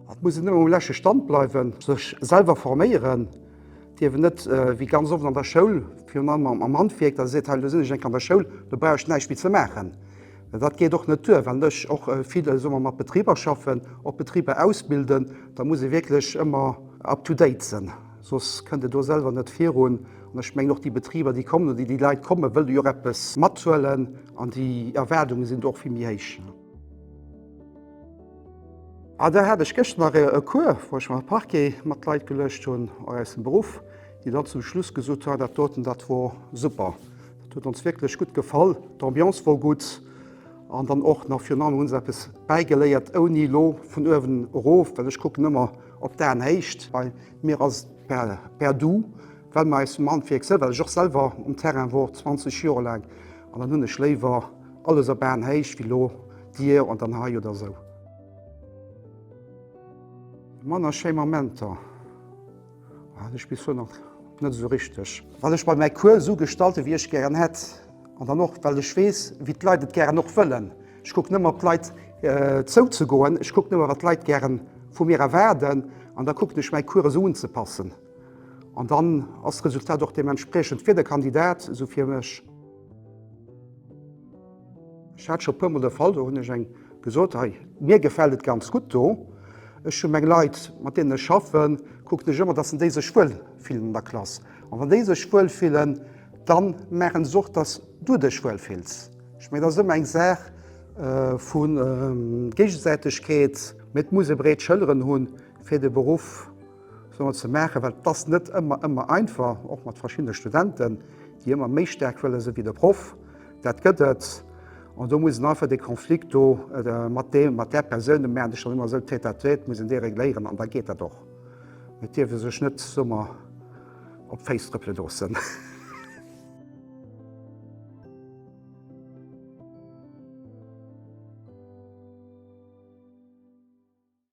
Et muss een ëmmer um leschte Stand bleiwen, sech selwer forméieren, dierf een net wéi ganz oft an der Schoul, virun allem am Handwierk, datt ee seet, hei elo sinn ech eng Kéier an der Schoul, do brauch ech näischt méi ze maachen. Dat geet och net duer, well ech och vill soe mer mat Betriber schaffen, och Betriber ausbilden, da muss ee wierklech ëmmer up to date sinn, soss kënnt ee do selwer net virun. An ech mengen och déi Betriber, déi kommen oder déi Leit kommen, wëlle jo och eppes mathuelen an déi Erwaardunge sinn do och vill méi héich. Ah, da hat ech gëschter nach e Cours, wou ech mam Parquet mat Leit geluecht hunn, och aus dem Beruff, déi dann zum Schluss gesot hunn, dat doten, dat wor super, dat huet ons wierklech gutt gefall, d'Ambiance wor gutt an dann och nach virun allem hu se eppes bäigeléiert, ouni elo vun uewen erof, well ech kucken ëmmer op d'Aenhéicht. Bei mir ass et per, per du, well mer aus dem Handwierk sinn, well ech och selwer um Terrain wor 20 Joer laang an dann hunn ech léiwer alles op Aenhéicht wéi elo Dir an dann hei oder sou. Manner schéi Momenter hat ech bis elo nach net esou richteg. Well ech bei mäi Cours esou gestalte wéi ech gären hätt an dann och well ech weess wéi d'Leit et gären och wëllen. Ech kucken ëmmer op d'Leit zouzegoen, ech kucken ëmmer wat d'Leit gären vu mir erwaarden an da kucken ech mäi Cours esou unzepassen an dann ass d'Resultat och deementspriechend fir de Kandidat esou fir mech. Ech hat scho e puermol de Fall, do hunn ech eng gesot, hei, mir gefält et ganz gutt do, ech hu meng Leit, mat deenen ech schaffen, kucken ech ëmmer, datt déi sech wuel fillen an der Klass. An wann déi sech wuel fillen, da maachen se och, datt du dech wuel fills. Ech mengen, dat ass ëmmer eng Saach vu Géigesäitegkeet, mee et muss ee breet Schëlleren hunn, fir de Beruff soe mer, ze maachen, well et ass net ëmmer, ëmmer einfach, och mat verschiddene Studenten, déi ëmmer méi staark wëlle sinn wéi de Proff. Dat gëtt et. An do muss een einfach dee Konflikt do mat deem, mat där Persoun, do maachen ech dann ëmmer esou tête-à-tête, muss een dee regléieren an da geet dat och. Et dierf ee sech net, soe mer, op d'Féiss trëppele loossen.